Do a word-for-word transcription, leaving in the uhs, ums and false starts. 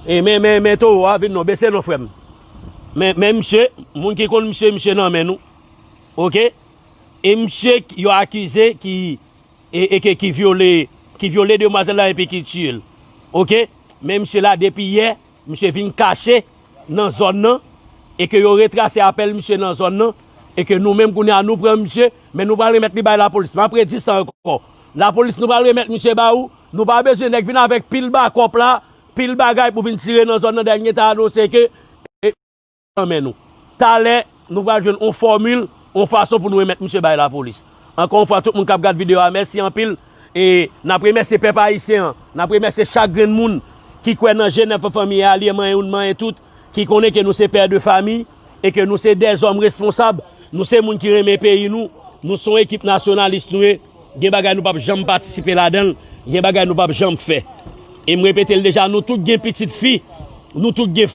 E men, men, men towo a vin non, bese non, frè m. Men, men misye, moun ki konn misye, misye nan men nou. Oke? E misye k-, yo akize ki, e, e ke, ki vyole, ki vyole demwazèl la epi ki tiye l. Oke? Men misye la, depi yè, misye vin kache nan zòn nan, e ke yo retrase apèl misye nan zòn nan, e ke nou menm kounye a nou pran misye, men nou pral remèt li bay lapolis. M ap redi sa ankò. Lapolis, nou pral remèt misye ba ou. Nou pa bezwen nèg vin avèk pil bakòp la, pil bagay pou vin tire nan zòn nan, dènye ta anonse ke, e, nan men nou. Talè, nou pral jwenn yon fòmil, yon fason pou nou remèt misye bay lapolis. Ankò yon fwa, tout moun k ap gad videyo a, mèsi anpil. E n ap remèsye pèp ayisyen an, n ap remèsye chak grenn moun ki kwè nan G nèf Fanmi, alye manyen youn, manyen tout, ki konnen ke nou se pè de fanmi e ke nou se dèzòm responsab, nou se moun ki renmen peyi nou, nou se yon ekip nasyonalis nou ye, gen bagay nou p ap janm patisipe ladan l, gen bagay nou p ap janm fè. E m repete l deja, nou tout gen pitit fi, nou tout gen